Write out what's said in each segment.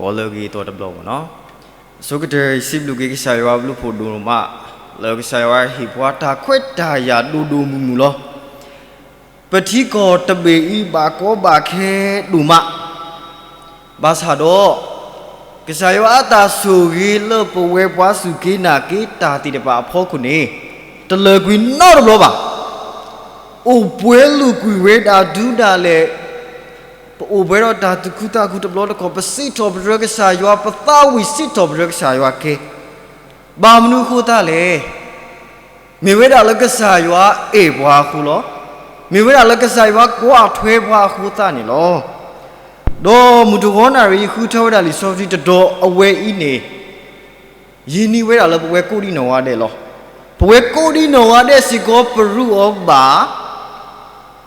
ကိးလၢဂ့ၤအသိးတဘျီမ့ၢ်နီၤ, အဆိကတၢၢ်ယစံးဘျုးက့ၤကစၢ်ယွၤအဘျုးဖးဒိၣ်မး, လၢကစၢ်ယွၤဟ့ၣ်ပှၤတၢ်ခွဲးတၢ်ယာ်ဒိၣ်ဒိၣ်မုၢ်မုၢ်လီၤ. ပထံကီၢ်တဘ့ၣ်အံၤဘၣ်ကီဘၣ်ခဲဒိၣ်မး, ဘၣ်ဆၣ်ဒီး ကစၢ်ယွၤအတၢ်ဆိၣ်ဂ့ၤလၢပဝဲပှၤစူၢ်က့ၤနာ်က့ၤတၢ်သ့ၣ်တဖၣ်အဖီခိၣ်န့ၣ် တလၢာ်ကွံာ်နီတဘျီဘၣ်. အိၣ်ပှဲၤလိာ်ကွံာ်ဝဲဒၣ်ဒုးဒၣ်လဲာ်, ပအိၣ်ပှဲၤဒီးတၢ်သူၣ်ခုသးခုတဘျီတခီၣ်, ပစံးထီၣ်ပတြၢၤကစၢ်ယွၤ, ပသးဝံၣ်စံးထီၣ်ပတြၢၤကစၢ်ယွၤကဲ, ဘၣ်မနုၤအဃိသတးလဲၣ်. မ့ၢ်ဝဲဒၣ်လၢကစၢ်ယွၤအဲၣ်ပှၤအဃိလီၤ. မ့ၢ်ဝဲဒၣ်လၢကစၢ်ယွၤကွၢ်ထွဲပှၤအဃိသတးန့ၣ်လီၤ. ဒီးမုၢ်တဂီၤနၣ်ရံၣ် ယဃုထၢဝဲဒၣ်လံာ်စီဆှံတတီၤအဝဲအံၤန့ၣ်, ယံာ်န့ၢ်ဝဲဒၣ်လၢပဝဲကိးဒံနီၢ်ဂၤဒဲးစ့ၢ်ကီး, ပဝဲကိးဒံနီၢ်ဂၤဒဲးစ့ၢ်ကီး ပရူးအီၤဘၣ်,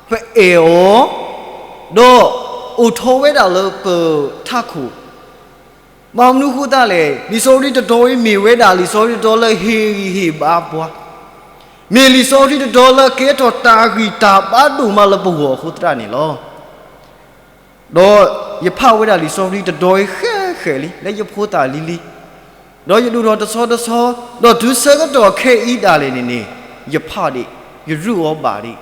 ပအဲၣ်အီၤ, ဒီးအိၣ်ထီၣ်ဝဲဒၣ်လၢပထးခိၣ် ဘၣ်မနုၤအဃိသတးလဲၣ်. လံာ်စီဆှံတတီၤအံၤ မ့ၢ်ဝဲဒၣ်လံာ်စီဆှံတတီၤလၢဟ့ၣ်ဂံၢ်ဟ့ၣ်ဘါပှၤ, မ့ၢ်လံာ်စီဆှံတတီၤလၢကဲထီၣ်တၢ်ဂံၢ်တၢ်ဘါဒိၣ်မးလၢပဂီၢ်အဃိသတးန့ၣ်လီၤ. ဒီးယဖးဝဲဒၣ်လံာ်စီဆှံတတီၤအံၤဃဲးဃဲးလံ လၢယဖိသၣ်လံၤလံၤ, ဒီးယဒိၣ်ထီၣ်တဆီတဆီ, ဒီးတုၤဆၢကတီၢ်ခဲအံၤဒၣ်လဲာ်န့ၣ်န့ၣ်, ယဖးဒံး, ယရူးအီၤဘၣ်ဒံး,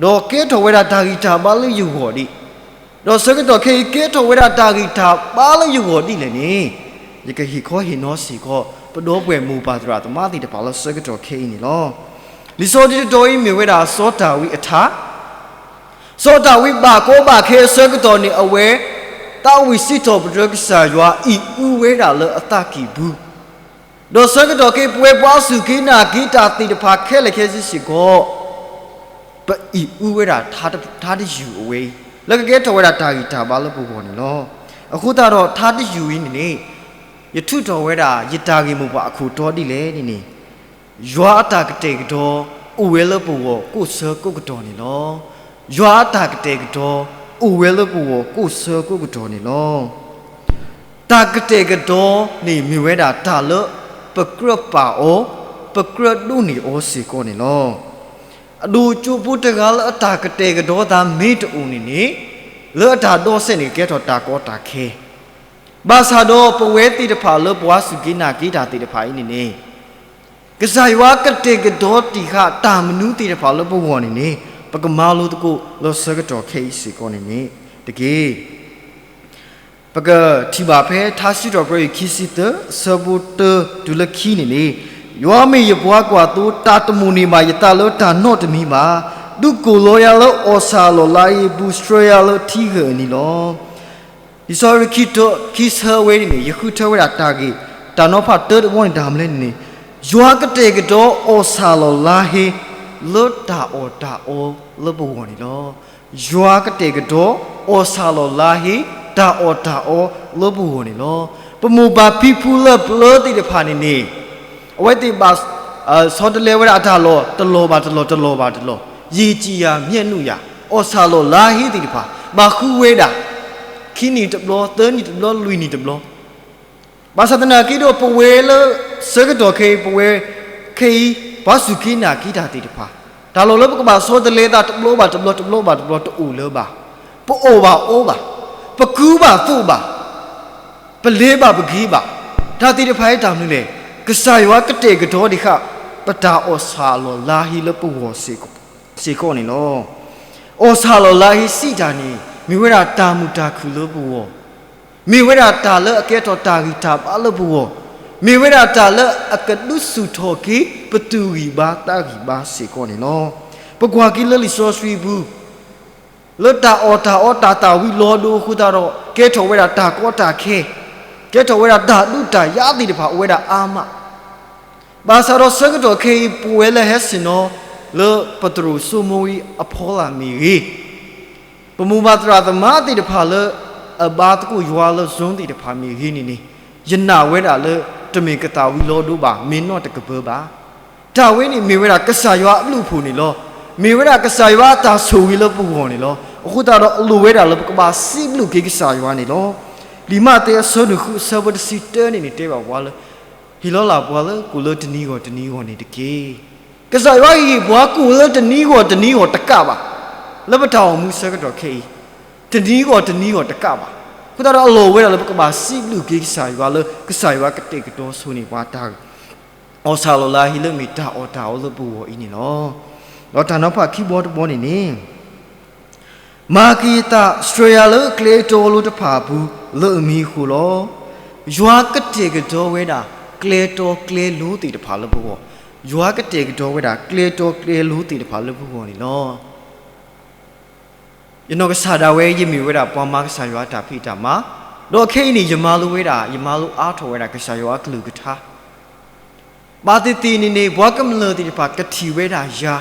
ဒီးကဲထီၣ်ဝဲဒၣ်တၢ်ဂံၢ်တၢ်ဘါလၢယဂီၢ်ဒံး, ဒီးဆၢကတီၢ်ခဲအံၤကဲထီၣ်ဝဲဒၣ်တၢ်ဂံၢ်တၢ်ဘါလၢယဂီၢ်ဒံးလဲၣ်န့ၣ်, ယကဟ့ၣ်ခီဟ့ၣ်နီၤစ့ၢ်ကီး ပဒီပုၢ်ဝဲၢ်မိၢ်ပၢ်သရၣ်သမါသ့ၣ်တဖၣ်လၢဆၢကတီၢ်ခဲအံၤန့ၣ်လီၤ. လံာ်စီဆှံတတီၤအံၤမ့ၢ်ဝဲဒၣ်စီၤဒၤဝံးအထါ စီၤဒၤဝံးဘၣ်ကီဘၣ်ခဲအဆၢကတီၢ်န့ၣ် အဝဲသးဝံၣ်စံးထီၣ်ပတြၢၤကစၢ်ယွၤ အံၣ်အုဝဲဒၣ်လၢအသးကံၢ်ပူၤ, ဒီးဆၢကတီၢ်ခဲအံၤ ပဝဲပှၤစူၢ်က့ၤနာ်က့ၤတၢ်သ့ၣ်တဖၣ်ခဲလၢာ်ခဲဆ့စ့ၢ်ကီး ပအံၣ်အုဝဲဒၣ်ထါတယုၢ်အဝဲအံၤ လၢကကဲထီၣ်ဝဲဒၣ်တၢ်ဂံၢ်တၢ်ဘါလၢပဂီၢ်န့ၣ်လီၤ. အဃိသတးဒီးထါတယုၢ်အံၤန့ၣ်န့ၣ်, ယထုးထီၣ်ဝဲဒၣ်ယတၢ်ဂ့ၢ်မိၢ်ပှၢ်အခိၣ်တီဒ်လဲၣ်န့ၣ်န့ၣ်, ယွၤအတၢ်ကတဲာ်ကတီၤအိၣ်ဝဲလၢပဂီၢ်ကိးဆၢကိးကတီၢ်န့ၣ်လီၤ. ယွၤအတၢ်ကတဲာ်ကတီၤအိၣ်ဝဲလၢပဂီၢ်ကိးဆၢကိးကတီၢ်န့ၣ်လီၤ. တၢ်ကတဲာ်ကတီၤန့ၣ်မ့ၢ်ဝဲဒၣ်တၢ်လၢပကြၢးပာ်အီၤ, ပကြၢးဒိးန့ၢ်အီၤစ့ၢ်ကီးန့ၣ်လီၤ. အဒိၣ်ကၠိဖိတဂၤလၢအတၢ်ကတဲာ်ကတီၤသးမ့ၢ်တအိၣ်န့ၣ်န့ၣ်, လၢအတၢ်ဒီစဲးန့ၣ်ကဲထီၣ်တၢ်ကီတၢ်ခဲ, ဘၣ်ဆၣ်ဒီးပဝဲသ့ၣ်တဖၣ်လၢပှၤစူၢ်က့ၤနာ်က့ၤတၢ်သ့ၣ်တဖၣ်အံၤန့ၣ်န့ၣ်, ကစၢ်ယွၤကတဲာ်ကတီၤတံာ်ဃာ်တၢ်မနုၤသ့ၣ်တဖၣ်လၢပဂီၢ်န့ၣ်န့ၣ်, ပကမၤလိသကိးလၢဆၢကတီၢ်ခဲအံၤစ့ၢ်ကီးန့ၣ်န့ၣ်တက့ၢ်. ပကထံၣ်ဘၣ်ဖဲထါစံးထီၣ်ပတြၢၤအံၤခံဆံသၢ အဆၢဖိတၢတုၤလၢခံန့ၣ်န့ၣ်, ယွၤမ့ၢ်ယပှၤကွၢ်သိ, တၢ်တမိၣ်န့ၢ်ဘၣ်ယသးလၢတၢ်နီတမံၤဘၣ်. ဒုးကိၢ်လီၤယၤလၢအီၣ်ဆၣ်အလီၢ်လါအံၤအပူၤ, ဆှၢယၤလၢထံဂၢၢ်အနံၤလီၤ. လံာ်စီဆှံခံထၢ, ခံဆၢဝဲန့ၣ်န့ၣ် ယဃုထၢဝဲဒၣ်တၢ်ဂ့ၢ်, တၢ်နီၤဖးတၢတဘီန့ၣ်တၢ်မနုၤလဲၣ်န့ၣ်န့ၣ်, ယွၤကတဲာ်ကတီၤအီၣ်ဆၣ်လီၢ်လါဟ့ လၢတၢ်အီၣ်တၢ်အီလၢပဂီၢ်န့ၣ်လီၤ. ယွၤကတဲာ်ကတီၤအီၣ်ဆၣ်လီၢ်လါဟ့ တၢ်အီၣ်တၢ်အီလၢပဂီၢ်န့ၣ်လီၤ. ပမိၢ်ပၢ်ဖံဖုလၢပျၢၤသ့ၣ်တဖၣ်န့ၣ်န့ၣ်, အဝဲသ့ၣ်ဘၣ်ဆီတလဲဝဲဒၣ်အတၢ်လီၢ် တလီၢ်ဘၣ်တလီၢ် တလီၢ်ဘၣ်တလီၢ်, ရေကြည်ရာမျက်နှာရာ, အီၣ်ဆၣ်လီၢ်လါဟ့သ့ၣ်တဖၣ် ဘၣ်ဃုဝဲဒၣ် ခံနံၣ်တဘျီ သၢနံၣ်တဘျီ လွံၢ်နံၣ်တဘျီ ဘၣ်ဆၣ်သနာ်က့ဒီး ပဝဲလၢဆၢကတီၢ်ခဲအံၤ ပဝဲခဲအံၤ ပှၤစူၢ်က့ၤနာ်က့ၤတၢ်သ့ၣ်တဖၣ်, တၢ်လီၢ်လၢပကဘၣ်ဆီတလဲသး တဘျီဘၣ်တဘျီ တဘျီဘၣ်တဘျီ တအိၣ်လၢၤဘၣ်. ပအီၣ်ဘၣ်အီဘၣ်, ပကူဘၣ်သိးဘၣ်, ပလဲၤဘၣ်ပဂ့ၤဘၣ်, တၢ်သ့ၣ်တဖၣ်အံၤတၢ်မနုၤလဲၣ်. ကစၢ်ယွၤကတဲာ်ကတီၤဒံးဃာ် ပတၢ်အီၣ်ဆၣ်လီၢ်လါဟ့လၢပဂီၢ်စ့ၢ်ကီးန့ၣ်လီၤ. အီၣ်ဆၣ်လီၢ်လါဟ့စံးတၢ်န့ၣ် မ့ၢ်ဝဲဒၣ်တၢ်မုာ်တၢ်ခုၣ်လၢပဂီၢ်, မ့ၢ်ဝဲဒၣ်တၢ်လၢအကဲထီၣ်တၢ်ဂံၢ်တၢ်ဘါလၢပဂီၢ်, မ့ၢ်ဝဲဒၣ်တၢ်လၢအကဒုးဆူၣ်ထီၣ်က့ၤ ပသူၣ်ဂံၢ်ဘါသးဂံၢ်ဘါစ့ၢ်ကီးန့ၣ်လီၤ. ပကွၢ်က့ၤလၢလံာ်စီဆှံပူၤ လၢတၢ်အီၣ်တၢ်အီတၢ်သၣ်ဝံၤလီၤဒိအဃိသတးဒီး ကဲထီၣ်ဝဲဒၣ်တၢ်ကီတၢ်ခဲ, ကဲထီၣ်ဝဲဒၣ်တၢ်ဒုးတၢ်ယၤသ့ၣ်တဖၣ်အိၣ်ဝဲဒၣ်အါမး. ဘၣ်ဆၣ်ဒီးဆၢကတီၢ်ခဲအံၤ ပဝဲလၢဟဲဆ့ၣ်နီၤလၢပသရိာ်စိမိၤဝံၤအဖီလာ်မ့ၢ်ဂ့ၤ, ပမိၢ်ပၢ်သရၣ်သမါသ့ၣ်တဖၣ်လၢ အဘါသကိးယွၤလၢ Zoom သ့ၣ်တဖၣ်မ့ၢ်ဂ့ၤန့ၣ်န့ၣ်, ယနာ်ဝဲဒၣ်လၢ တမ့ၢ်ကသၣ်ဝံၤလီၤဒိဘၣ်, မ့ၢ်နီၢ်တကပၢၤဘၣ်. တၢ်ဝဲန့ၣ်မ့ၢ်ဝဲဒၣ်ကစၢ်ယွၤအဘျုးအဖှိၣ်န့ၣ်လီၤ. မ့ၢ်ဝဲဒၣ်ကစၢ်ယွၤအတၢ်ဆိၣ်ဂ့ၤလၢပဂီၢ်န့ၣ်လီၤ. အဃိသတးဒီးအလိၣ်ဝဲဒၣ်လၢပကဘၣ်စံးဘျုးက့ၤကစၢ်ယွၤန့ၣ်လီၤ. လံာ်မးသဲအဆၢဒိၣ်ဃုအဆၢဖိတဆံတၢန့ၣ်န့ၣ် တဲဘၣ်ပှၤလၢ ဟ့ၣ်လီၤလၢ်ပှၤလၢကိၣ်လၢတနံၤဂီၢ်တနံၤဂီၢ်န့ၣ်တက့ၢ်. ကစၢ်ယွၤဟ့ၣ်ပှၤကိၣ်လၢတနံၤဂီၢ်တနံၤဂီၢ်တကးဘၣ်. လၢပတၢ်အိၣ်မူဆၢကတီၢ်ခဲအံၤ, တနံၤဂီၢ်တနံၤဂီၢ်တကးဘၣ်. အဃိသတးဒီးအလီၢ်ဝဲဒၣ်လၢပကဘၣ်စံးဘျုးက့ၤကစၢ်ယွၤလၢကစၢ်ယွၤကတဲာ်ကတီၤဆိၣ်န့ၢ်ပှၤတၢ်အီၣ်ဆၣ်လီၤလးဟ့လၢမ့ၢ်တၢ်အီၣ်တၢ်အီလၢပဂီၢ်အံၤန့ၣ်လီၤ. ဒီးတၢ်နီၤဖးခံဘီတဘီန့ၣ်န့ၣ် မၤက့ၤအသးစှၤယၤလၢကျဲတီလိၤတဖၣ်အပူၤလၢအမံၤအဃိလီၤ. ယွၤကတဲာ်ကတီၤဝဲဒၣ် ကျဲတီကျဲလိၤသ့ၣ်တဖၣ်လၢပဂီၢ်, ယွၤကတဲာ်ကတီၤဝဲဒၣ် ကျဲတီကျဲလိၤသ့ၣ်တဖၣ်လၢပဂီၢ်န့ၣ်လီၤ. ယနီၢ်ကစၢ်ဒၣ်ဝဲ ယမ့ၢ်ဝဲဒၣ်ပှၤမၤကစၢ်ယွၤအတၢ်ဖံးတၢ်မၤ, ဒီးခဲအံၤန့ၣ် ယမၤလိဝဲဒၣ် ယမၤလိအါထီၣ်ဝဲဒၣ်ကစၢ်ယွၤအကလုၢ်ကထါ ဘၣ်သ့ၣ်သ့ၣ်န့ၣ်န့ၣ် ပှၤကမျၢၢ်သ့ၣ်တဖၣ်ကထံၣ်ဝဲဒၣ်ယၤ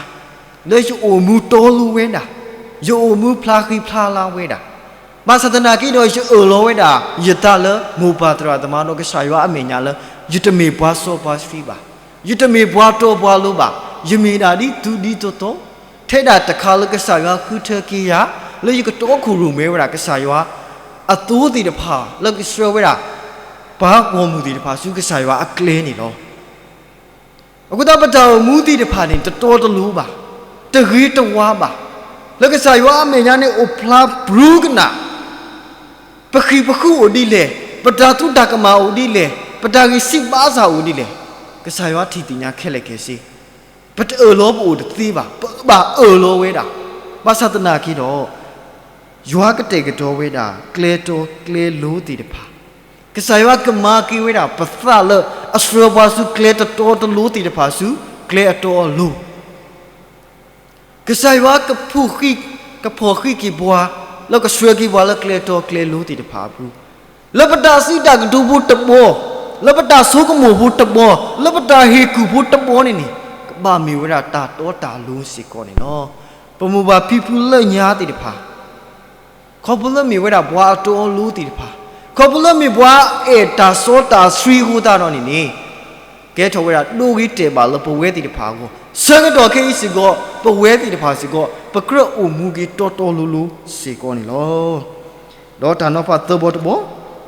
လၢယအိၣ်မူတီလိၤဝဲဒၣ်, ယအိၣ်မူဖျါဃံဖျါလၤဝဲဒၣ်, ဘၣ်ဆၣ်သနာ်က့ဒီး ယအၢၣ်လီၤဝဲဒၣ်ယသးလၢမိၢ်ပၢ်သရၣ်သမါဒီးကစၢ်ယွၤအမဲာ်ညါလၢ ယတမ့ၢ်ပှၤစီပှၤဆှံဘၣ်, ယတမ့ၢ်ပှၤတီပှၤလိၤဘၣ်, ယမ့ၢ်ဒၣ်ဒ်သူၣ်ဒ်သိးသိး, ထဲဒၣ်တခါလၢကစၢ်ယွၤဃုထၢက့ၤယၤ လၢယကတီခိၣ်ရိၣ်မဲဝဲဒၣ်ကစၢ်ယွၤအသိသ့ၣ်တဖၣ် လၢကဆှၢဝဲဒၣ် ပှၤဂီၢ်မုၢ်သ့ၣ်တဖၣ်ဆူကစၢ်ယွၤအကျဲန့ၣ်လီၤ. အဃိသတးပတၢ်အိၣ်မူသ့ၣ်တဖၣ်န့ၣ် တတီတလိၤဘၣ်, တဂ့ၤတဝါဘၣ်, လၢကစၢ်ယွၤအမဲာ်ညါန့ၣ်အိၣ်ဖျါပရူကနၣ်, ပဃံၢ်ပဃုၣ်အိၣ်ဒ်လဲၣ်, ပတၢ်သူတၢ်ကမၣ်အိၣ်ဒ်လဲၣ်, ပတၢ်ဂံၢ်စၢ်ဘါစၢ်အိၣ်ဒ်လဲၣ်, ကစၢ်ယွၤထံၣ်သ့ၣ်ညါခဲလၢာ်ခဲဆ့, ပတအၢၣ်လီၤပအိၣ်တသ့ဘၣ်, ပဘၣ်အၢၣ်လီၤဝဲဒၣ်, ဘၣ်ဆၣ်သနာ်က့ဒီး ယွၤကတဲာ်ကတီၤဝဲဒၣ် ကျဲတီကျဲလိၤသ့ၣ်တဖၣ်, ကစၢ်ယွၤကမၤက့ၤဝဲဒၣ်ပသးလၢအဆှၢပှၤဆူကျဲတတီတလိၤသ့ၣ်တဖၣ်ဆူ ကျဲအတီအလိၤ, ကစၢ်ယွၤကဖီၣ်ဃံးက့ၤပှၤ, လၢကဆှၢက့ၤပှၤလၢကျဲတီကျဲလိၤသ့ၣ်တဖၣ်အပူၤ, လၢပတၢ်စံးတၢ်ကတိၤဖိတဘီ, လၢပတၢ်ဆိကမိၣ်ဖိတဘီ, လၢပတၢ်ဟ့ၣ်ကူၣ်ဖိတဘီန့ၣ်န့ၣ် ကဘၣ်မ့ၢ်ဝဲဒၣ်တၢ်တီတၢ်လိၤစ့ၢ်ကီးန့ၣ်လီၤ. ပမိၢ်ပၢ်ဖံဖုလၢညါသ့ၣ်တဖၣ် ခီဖျိလၢမ့ၢ်ဝဲဒၣ်ပှၤအတီအလိၤသ့ၣ်တဖၣ်, ခီဖျိလၢမ့ၢ်ပှၤအဲၣ်တၢ်စီတၢ်ဆှံအဃိသတးဒီးန့ၣ်န့ၣ်, ကဲထီၣ်ဝဲဒၣ်ဒိဂ့ၤတဲာ်ဘၣ်လၢပဝဲသ့ၣ်တဖၣ်အဂီၢ်, ဆၢကတီၢ်ခဲအံၤစ့ၢ်ကီး ပဝဲသ့ၣ်တဖၣ်စ့ၢ်ကီး ပကြၢးအိၣ်မူက့ၤတီတီလိၤလိၤစ့ၢ်ကီးန့ၣ်လီၤ. ဒီးတၢ်နီၤဖးသၢဘီတဘီ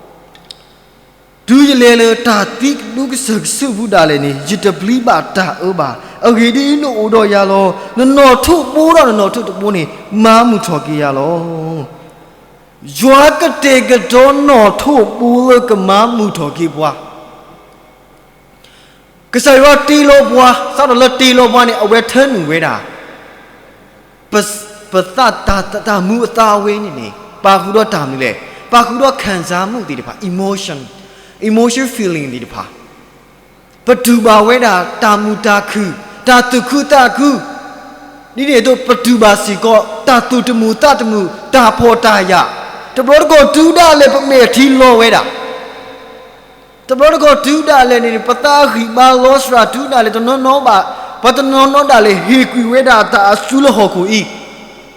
တုၤယလဲၤလၢတၢ်သံကဒုကစၢၢ်ကဆူၣ်ပူၤဒၣ်လဲာ်န့ၣ် ယတပျံၤဘၣ်တၢ်အၢဘၣ်. အဂ့ၢ်ဒ်အံၤ, နအိၣ်ဒီးယၤလီၤ. နနီၣ်ထိးဘိဒီးနနီၣ်ထိးတဘိန့ၣ် မၤမုာ်ထီၣ်က့ၤယၤလီၤ. ယွၤကတဲာ်ကတီၤနီၣ်ထိးဘိလၢကမၤမုာ်ထီၣ်က့ၤပှၤ ကစၢ်ယွၤတ့လီၤပှၤ, စးထီၣ်လၢတ့လီၤပှၤန့ၣ် အဝဲထၢနုာ်ဝဲဒၣ် ပသးတၢ်မူအသးဝဲန့ၣ်န့ၣ် ပာ်ဃုာ်ဒီးတၢ်မနုၤလဲၣ်, ပာ်ဃုာ်ဒီးခံစားမှုသ့ၣ်တဖၣ် emotion, emotion feeling သ့ၣ်တဖၣ်, ပတူၢ်ဘၣ်ဝဲဒၣ်တၢ်မုာ်တၢ်ခုၣ်, တၢ်သူၣ်ခုသးခု, ဒ်န့ၣ်အသိးပတူၢ်ဘၣ်စ့ၢ်ကီး တၢ်သူၣ်တမုာ်သးတမုာ်, တၢ်ဖှီၣ်တၢ်ယာ်, တဘျီတခီၣ်တုၤဒၣ်လဲာ်ပမဲာ်ထံလီၤဝဲဒၣ် တဘျီတခီၣ်တုၤဒၣ်လဲာ်န့ၣ် ပသးအဂံၢ်ဘါလီၤစှၤတုၤဒၣ်လဲာ် တနီၤနီၤဘၣ်, ပှၤတနီၤနီၤဒၣ်လဲာ် ဟ့ၣ်ကွံာ်ဝဲဒၣ်တၢ်အစုလၢဟီၣ်ခိၣ်အံ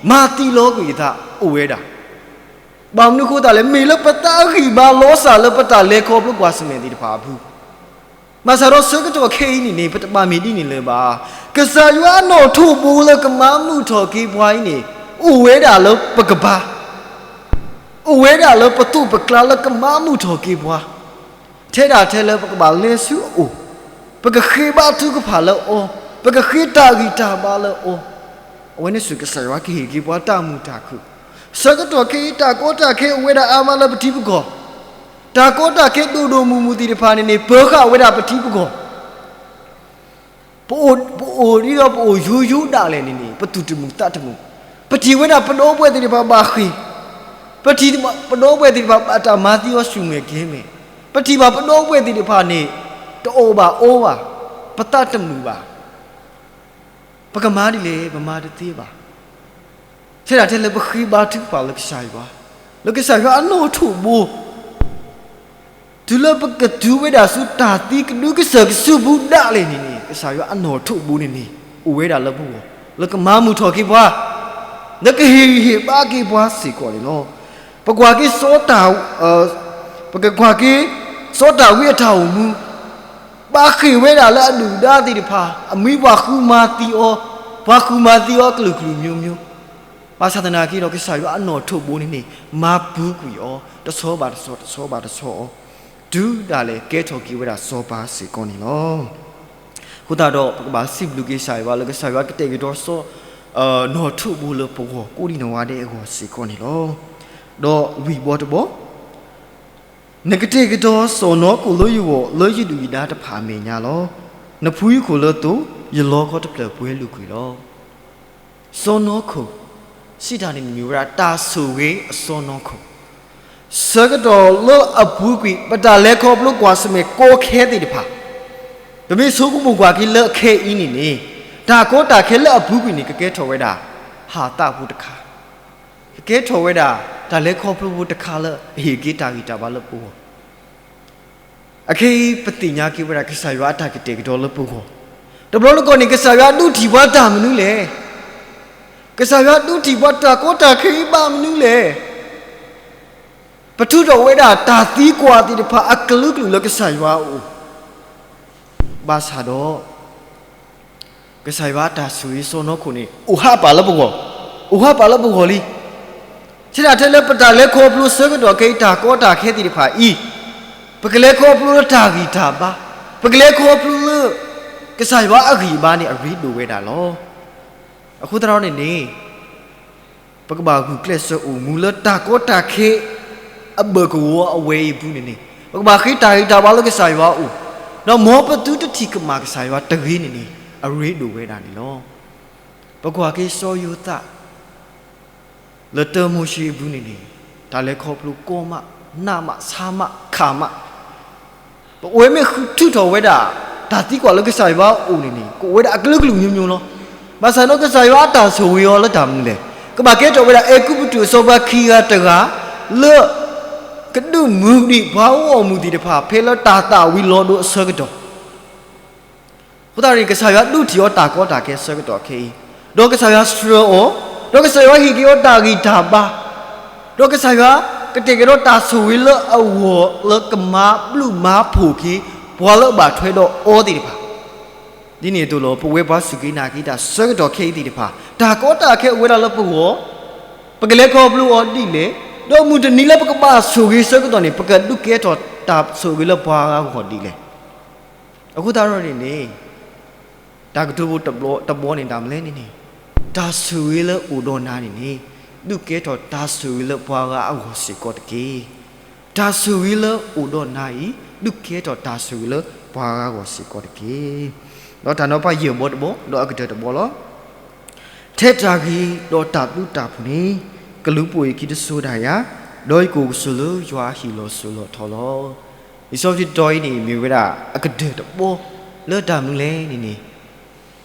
ၤ, မၤသံလီၤကွံာ်အသးအိၣ်ဝဲဒၣ်. ဘၣ်မနုၤအဃိသတးလဲၣ်, မ့ၢ်လၢပသးအဂံၢ်ဘါလီၤစှၤလၢပတၢ်လဲၤခီဖျိကွၢ်ဆၢၣ်မဲာ်သ့ၣ်တဖၣ်အပူၤ, ဘၣ်ဆၣ်ဒီးဆၢကတီၢ်ခဲအံၤန့ၣ်န့ၣ် ပတဘၣ်မ့ၢ်ဒ်န့ၣ်လၢၤဘၣ်. ကစၢ်ယွၤအနီၣ်ထိးဘိလၢကမၤမုာ်ထီၣ်က့ၤပှၤအံၤန့ၣ် အိၣ်ဝဲဒၣ်လၢပကဘါ အိၣ်ဝဲဒၣ်လၢပသိးပကျါလၢကမၤမုာ်ထီၣ်က့ၤပှၤ, ထဲဒၣ်ထဲလၢပကဘၣ်လဲၤဆူအအိၣ်, ပကဃ့ဘါထုကဖၣ်လၢအီၤ, ပကဃ့တၢ်ဂံၢ်တၢ်ဘါလၢအီၤ, အဝဲန့ၣ်ဆူကစၢ်ယွၤကဟ့ၣ်က့ၤပှၤတၢ်မုာ်တၢ်ခုၣ်, ဆၢကတီၢ်ခဲအံၤ တၢ်ကီတၢ်ခဲအိၣ်ဝဲဒၣ်အါမးလၢပထံပကီၢ်, တၢ်ကီတၢ်ခဲဒိၣ်ဒိၣ်မုၢ်မုၢ်သ့ၣ်တဖၣ်န့ၣ်န့ၣ် ပၢဃာ်ဝဲဒၣ်ပထံပကီၢ် ပအိၣ်ဒ်ဒီးပအိၣ်ယိယိဒၣ်လဲာ်န့ၣ်န့ၣ် ပသူၣ်တမုာ်သးတမုာ်, ပထံၣ်ဝဲဒၣ်ပဒီပုၢ်ဝဲၢ်သ့ၣ်တဖၣ်ဘၣ်ဃ့ၢ်, ပထံၣ်ပဒီပုၢ်ဝဲၢ်သ့ၣ်တဖၣ်ဘၣ်တၢ်မၤသံအီၤဆူၣ်မဲာ်ကဲၤမဲာ်, ပထံၣ်ဘၣ်ပဒီပုၢ်ဝဲၢ်သ့ၣ်တဖၣ်န့ၣ် တအီၣ်ဘၣ်အီဘၣ်, ပသးတမုာ်ဘၣ်, ပကမၤဒ်လဲၣ် ပမၤတသ့ဘၣ်. ထဲဒၣ်ထဲလၢပဃ့ဘါထုကဖၣ်လၢကစၢ်ယွၤ, လၢကစၢ်ယွၤအနီၣ်ထိးဘိ တုၤလၢပကတုၤဝဲဒၣ်ဆူတၢ်သံကဒုကစၢၢ်ကဆူၣ်ပူၤဒၣ်လဲာ်န့ၣ်န့ၣ် ကစၢ်ယွၤအနီၣ်ထိးဘိန့ၣ်န့ၣ် အိၣ်ဝဲဒၣ်လၢပဂီၢ်, လၢကမၤမုာ်ထီၣ်က့ၤပှၤ, လၢကဟ့ၣ်ဂံၢ်ဟ့ၣ်ဘါက့ၤပှၤစ့ၢ်ကီးန့ၣ်လီၤ. ပကွၢ်က့ၤစီၤ, ပကကွၢ်က့ၤ စီၤဒၤဝံးအတၢ်အိၣ်မူ, ဘၣ်ဃ့ၢ်ဝဲဒၣ်လၢအဒုၣ်အဒါသ့ၣ်တဖၣ် အမံၤပှၤဃုမၤသံအီၤ, ပှၤဃုမၤသံအီၤကလုာ်ကလုာ်မျိုးမျိုး, ဘၣ်ဆၣ်သနာ်က့ဒီး ကစၢ်ယွၤအနီၣ်ထိးဘိန့ၣ်န့ၣ် မၤပူၤကွံာ်အီၤ တဆီဘၣ်တဆီ တဆီဘၣ်တဆီအီၤ, တုၤဒၣ်လဲာ်ကဲထီၣ်က့ၤဝဲဒၣ်စီၤပၤစ့ၢ်ကီးန့ၣ်လီၤ. အဃိသတးဒီး ပကဘၣ်စံးဘျုးက့ၤကစၢ်ယွၤလၢကစၢ်ယွၤကတဲာ်ကတီၤစီၤ, နီၣ်ထိးဘိလၢပဂီၢ် ကိးဒံးနီၢ်ဂၤဒဲးအဂီၢ်စ့ၢ်ကီးန့ၣ်လီၤ. ဒီးဝံၤဘီတဘီ နကတဲာ်ကတီၤစီၢ်နီၤခိၣ်လၢယဂီၢ်လၢယဒုၣ်ယဒါတဖၣ်အမဲာ်ညါလီၤ. နဖုယခိၣ်လၢသိး, ယလီခီတဖျၢၣ်ပှဲၤလုာ်ကွံာ်လီၤ. စီၢ်နီၤခိၣ်, စံးတၢ်န့ၣ်မ့ၢ်ဝဲဒၣ်တၢ်ဆိၣ်ဂ့ၤအစီၢ်နီၤခိၣ်, ဆၢကတီၢ်လၢအပူၤကွံာ် ပတၢ်လဲၤခီဖျိကွၢ်ဆၢၣ်မဲာ်ကီခဲသ့ၣ်တဖၣ်, ပမ့ၢ်ဆိကမိၣ်ကွၢ်က့ၤလၢအခဲအံၤန့ၣ်န့ၣ်, တၢ်ကီတၢ်ခဲလၢအပူၤကွံာ်န့ၣ် ကကဲထီၣ်ဝဲဒၣ် ဟးသးဖိတခါ ကကဲထီၣ်ဝဲဒၣ် တၢ်လဲၤခီဖျိဖိတခါလၢအဟ့ၣ်က့ၤတၢ်ဂံၢ်တၢ်ဘါလၢပဂီၢ်. အခဲအံၤပသ့ၣ်ညါက့ၤဝဲဒၣ် ကစၢ်ယွၤအတၢ်ကတဲာ်ကတီၤလၢပဂီၢ်, တဘျီတခီၣ်န့ၣ် ကစၢ်ယွၤဒုးထံၣ်ပှၤတၢ်မနုၤလဲၣ်. ကစၢ်ယွၤဒုးထံၣ်ပှၤတၢ်ကီတၢ်ခဲအံၤဘၣ်မနုၤလဲၣ်. ပထုးထီၣ်ဝဲဒၣ်တၢ်သံကွၢ်သ့ၣ်တဖၣ်အကလုာ်ကလုာ်လၢကစၢ်ယွၤအအိၣ်, ဘၣ်ဆၣ်ဒီး ကစၢ်ယွၤအတၢ်ဆိၣ်ဂ့ၤစီၢ်နီၤခိၣ်န့ၣ် အိၣ်ဟးပာ်လၢပဂီၢ်, အိၣ်ဟးပာ်လၢပဂီၢ်လံ. ထဲဒၣ်ထဲလၢပတၢ်လဲၤခီဖျိဆၢကတီၢ်ခဲအံၤ တၢ်ကီတၢ်ခဲသ့ၣ်တဖၣ်အံၤ, ပကလဲၤခီဖျိလၢတၢ်ဂံၢ်တၢ်ဘါ, ပကလဲၤခီဖျိလၢ ကစၢ်ယွၤအဂံၢ်အဘါန့ၣ် အရ့ဒိၣ်ဝဲဒၣ်လီၤ. အဃိသတးဒီးန့ၣ်န့ၣ် ပကဘၣ်ဂုာ်ကျဲးစၢးအိၣ်မူလၢတၢ်ကီတၢ်ခဲ အဘၢၣ်ကဝီၤအဝဲအံၤအပူၤန့ၣ်န့ၣ်, ပကဘၣ်ဃ့တၢ်ဂံၢ်တၢ်ဘါလၢကစၢ်ယွၤအအိၣ်, ဒီးမ်ပသုတထံၣ်ကမၣ်ကစၢ်ယွၤတဂ့ၤန့ၣ်န့ၣ် အရ့ဒိၣ်ဝဲဒၣ်န့ၣ်လီၤ. ပကွၢ်က့ၤစီၤယိၤသး လၢတၢမိၤၡ့အပူၤန့ၣ်န့ၣ်, တၢ်လဲၤခီဖျိကီမး, နးမး, ဆါမး, ခးမး, ပဝဲမ့ၢ်ထုးထီၣ်ဝဲဒၣ် တၢ်သံကွၢ်လၢကစၢ်ယွၤအအိၣ်န့ၣ်န့ၣ် ကအိၣ်ဝဲဒၣ်အကလုာ်ကလုာ်မျိုးမျိုးလီၤ. ဘၣ်ဆၣ်ဒီးကစၢ်ယွၤအတၢ်ဆိၣ်ဂ့ၤအီၤလၢတၢ်မနုၤလဲၣ်. ကဘၣ်ကဲထီၣ်ဝဲဒၣ် အဲၤကူပတူးအစီၤပၤခံဂၤတဂၤ လၢ ကဒုးမုၢ်ဒံးပှၤအိၣ်အီၣ်မူးသ့ၣ်တဖၣ် ဖဲလၢတၢ်သၣ်ဝံၤလီၤဒိအဆၢကတီၢ် အဃိသတးန့ၣ် ကစၢ်ယွၤဒုးထံၣ်အီၤတၢ်ကီတၢ်ခဲအဆၢကတီၢ်ခဲအံၤ, ဒီးကစၢ်ယွၤဆှၢအီၤ, ဒီးကစၢ်ယွၤဟ့ၣ်က့ၤအီၤတၢ်ဂံၢ်တၢ်ဘါ, ဒီးကစၢ်ယွၤကတဲာ်ကတီၤတၢ်ဆိၣ်ဂ့ၤလၢအဂီၢ်လၢကမၤဘျုးမၤဖှိၣ်က့ၤ ပှၤလၢအဘၣ်ထွဲဒီးအီၤသ့ၣ်တဖၣ်, ဒ်န့ၣ်အသိးလီၤ. ပဝဲပှၤစူၢ်က့ၤနာ်က့ၤတၢ်ဆၢကတီၢ်ခဲအံၤသ့ၣ်တဖၣ် တၢ်ကီတၢ်ခဲအိၣ်ဝဲဒၣ်လၢပဂီၢ်, ပကလဲၤခီဖျိအီၤဒ်လဲၣ်, ဒီးမုၢ်တနံၤလၢပကဘၣ်ဆိၣ်ဂ့ၤဆၢကတီၢ်န့ၣ် ပကဒုးကဲထီၣ်တၢ်ဆိၣ်ဂ့ၤလၢပှၤဂၤအဂီၢ်ဒ်လဲၣ်. အဃိသတးဒီးန့ၣ်န့ၣ် တၢ်ကတိၤဖိတဘီန့ၣ် တၢ်မနုၤလဲၣ်န့ၣ်န့ၣ်, တၢ်ဆိၣ်ဂ့ၤလၢအိၣ်ဒီးနၤန့ၣ်န့ၣ် ဒုးကဲထီၣ်တၢ်ဆိၣ်ဂ့ၤလၢပှၤဂၤအဂီၢ်စ့ၢ်ကီးတက့ၢ်. တၢ်ဆိၣ်ဂ့ၤလၢအိၣ်ဒီးနၤအံၤ ဒုးကဲထီၣ်တၢ်ဆိၣ်ဂ့ၤလၢပှၤဂၤအဂီၢ်စ့ၢ်ကီးတက့ၢ်. ဒီးတၢ်နီၤဖးယဲၢ်ဘီတဘီ ဒီးအကတၢၢ်တဘီလီၤ. ထဲတၢ်ဂ့ၤဒီးတၢ်ဘျုးတၢ်ဖှိၣ်န့ၣ် ကလူၤပိာ်ယခံတစိၤဒၣ်ယၤ, ဒီးယကအိၣ်ကဆိးလၢယွၤအဟံၣ်လီၤစိၤလီၤထီလီၤ. လံာ်စီဆှံတတီၤအံၤန့ၣ် မ့ၢ်ဝဲဒၣ်အကတၢၢ်တဘီ လၢတၢ်မနုၤလဲၣ်န့ၣ်န့ၣ်,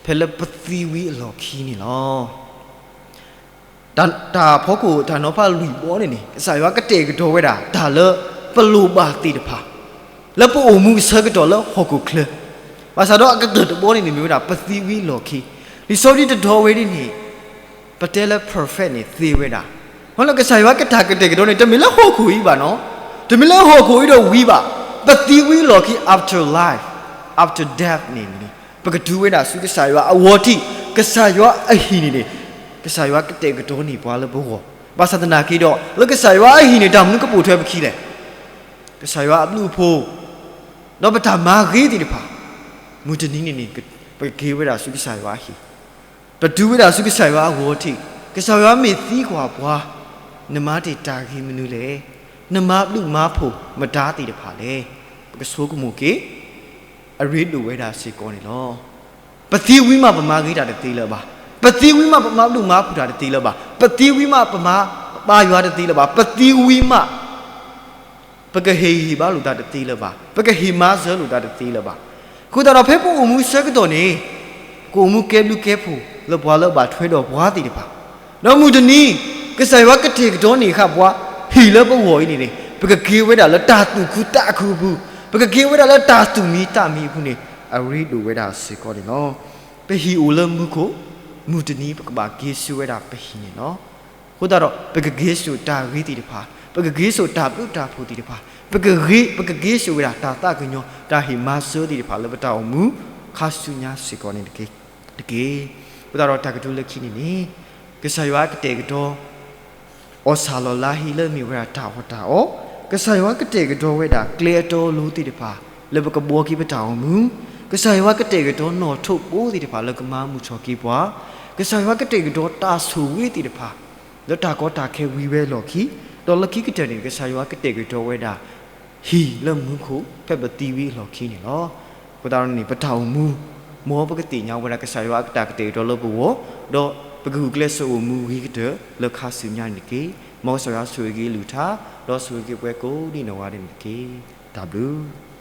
ဖဲလၢပသံဝံၤအလီၢ်ခံန့ၣ်လီၤ. တၢ်ဖီခိၣ်တၢ်နီၤဖးလွံၢ်ဘီန့ၣ်န့ၣ် ကစၢ်ယွၤကတဲာ်ကတီၤဝဲဒၣ် တၢ်လၢပလိၣ်ဘၣ်သ့ၣ်တဖၣ် လၢပအိၣ်မူအဆၢကတီၢ်လၢဟီၣ်ခိၣ်ချၢ, ဘၣ်ဆၣ်ဒီးအကတၢၢ်တဘီန့ၣ်န့ၣ် မ့ၢ်ဝဲဒၣ်ပသံဝံၤအလီၢ်ခံ. လံာ်စီဆှံတတီၤဝဲန့ၣ်န့ၣ် ပတဲလၢ prophet န့ၣ်သ့ဝဲဒၣ်, မ့ၢ်လၢကစၢ်ယွၤကတၢ်ကတဲာ်ကတီၤန့ၣ် တမ့ၢ်လၢဟီၣ်ခိၣ်အံၤဘၣ်နီၤ, တမ့ၢ်လၢဟီၣ်ခိၣ်အံၤဒီးဝံၤဘၣ်, ပသံဝံၤအလီၢ်ခံ after life, after death န့ၣ်န့ၣ် ပကတုၤဝဲဒၣ်ဆူကစၢ်ယွၤအဂီၢ်ထံး, ကစၢ်ယွၤအဟံၣ်န့ၣ်န့ၣ် ကစၢ်ယွၤကတဲာ်ကတီၤန့ၢ်ပှၤလၢပဂီၢ်, ဘၣ်ဆၣ်သနာ်က့ဒီး လၢကစၢ်ယွၤအဟံၣ်န့ၣ် တၢ်မနုၤကပိာ်ထွဲပခံလဲၣ်. ကစၢ်ယွၤအဘျုးအဖှိၣ် ဒီးပတၢ်မၤဂ့ၤသ့ၣ်တဖၣ်, မုၢ်တနံၤန့ၣ်န့ၣ် ပကက့ၤဝဲဒၣ်ဆူကစၢ်ယွၤအဟံၣ်, ပတုၤဝဲဒၣ်ဆူကစၢ်ယွၤအဂီၢ်ထံး, ကစၢ်ယွၤမ့ၢ်သံကွၢ်ပှၤ, နမၤတ့ၢ်တၢ်ဂ့ၤမနုၤလဲၣ်, နမၤဘျုးမၤဖှိၣ်မတၤသ့ၣ်တဖၣ်လဲၣ်, ပကဆိကမိၣ်က့ၤ အရ့ဒိၣ်ဝဲဒၣ်စ့ၢ်ကီးန့ၣ်လီၤ. ပသံဝံၤမးပမၤဂ့ၤတၢ်တသ့လၢၤဘၣ်, ပသံဝံၤမးပမၤဘျုးမၤဖှိၣ်တၢ်တသ့လၢၤဘၣ်, ပသံဝံၤမးပမၤပာ်ယွၤတသ့လၢၤဘၣ်, ပသံဝံၤမး ပကဟ့ၣ်ဂံၢ်ဟ့ၣ်ဘါလိာ်သးတသ့လၢၤဘၣ်, ပကဟ့ၣ်မၤစၢၤလိာ်သးတသ့လၢၤဘၣ်. အဃိသတးဒီး ဖဲပအိၣ်မူဆၢကတီၢ်န့ၣ် ကအိၣ်မူကဲဘျုးကဲဖှိၣ်လၢပှၤလၢအဘၣ်ထွဲဒီးပှၤသ့ၣ်တဖၣ်, ဒီးမုၢ်တနံၤ ကစၢ်ယွၤကတဲာ်ကတီၤန့ၢ်ဃာ်ပှၤ ဟံၣ်လၢပဂီၢ်အံၤန့ၣ်န့ၣ် ပကက့ၤဝဲဒၣ်လၢတၢ်သူၣ်ခုသးခုအပူၤ, ပကက့ၤဝဲဒၣ်လၢတၢ်သူၣ်မံသးမံအပူၤန့ၣ် အရ့ဒိၣ်ဝဲဒၣ်စ့ၢ်ကီးန့ၣ်လီၤ. ပဟံၣ်အိၣ်လၢမူခိၣ်, မုၢ်တနံၤပကဘၣ်က့ၤဆူဝဲဒၣ်ပဟံၣ်န့ၣ်လီၤ. အဃိသတးဒီး ပကက့ၤဆူတၢ်ဂ့ၤသ့ၣ်တဖၣ်, ပကက့ၤဆူတၢ်ဘျုးတၢ်ဖှိၣ်သ့ၣ်တဖၣ်, ပကက့ၤဆူဝဲဒၣ်တၢ်သးကညီၤ တၢ်ဟ့ၣ်မၤစၢၤသ့ၣ်တဖၣ်လၢပတၢ်အိၣ်မူ ခါဆူညါစ့ၢ်ကီးန့ၣ်တက့ၢ်. အဃိသတးဒီးတၢ်ကတိၤလၢခံန့ၣ်န့ၣ် ကစၢ်ယွၤကတဲာ်ကတီၤ အီၣ်ဆၣ်လီၤလါဟ့လၢအမ့ၢ်ဝဲဒၣ်တၢ်အီၣ်တၢ်အီ, ကစၢ်ယွၤကတဲာ်ကတီၤဝဲဒၣ်ကျဲအတီအလိၤသ့ၣ်တဖၣ် လၢပကဘှီက့ၤပတၢ်အိၣ်မူ, ကစၢ်ယွၤကတဲာ်ကတီၤနီၣ်ထိးဘိသ့ၣ်တဖၣ်လၢကမၤမုာ်ထီၣ်က့ၤပှၤ, ကစၢ်ယွၤကတဲာ်ကတီၤတၢ်ဆိၣ်ဂ့ၤသ့ၣ်တဖၣ် လၢတၢ်ကီတၢ်ခဲဝံၤဝဲအလီၢ်ခံ, ဒီးလၢခံကတၢၢ်န့ၣ် ကစၢ်ယွၤကတဲာ်ကတီၤဝဲဒၣ် ဟံၣ်လၢမူခိၣ်ဖဲပသံဝံၤအလီၢ်ခံန့ၣ်လီၤ. အဃိသတးဒီးန့ၣ် ပတၢ်အိၣ်မူ မ်ပကသ့ၣ်ညါဝဲဒၣ်ကစၢ်ယွၤအကတၢၢ်ကတဲာ်ကတီၤလၢပဂီၢ်, ဒီးပကဂုာ်ကျဲးစၢးအိၣ်မူဂ့ၤကတၢၢ်လၢခါဆူညါန့ၣ်တက့ၢ်. မ်ကစၢ်ယွၤဆိၣ်ဂ့ၤက့ၤအကလုၢ်ကထါ, ဒီးဆိၣ်ဂ့ၤက့ၤပှၤကိးဒံနီၢ်ဂၤဒဲးန့ၣ်တက့ၢ်. တၢ်ဘျုး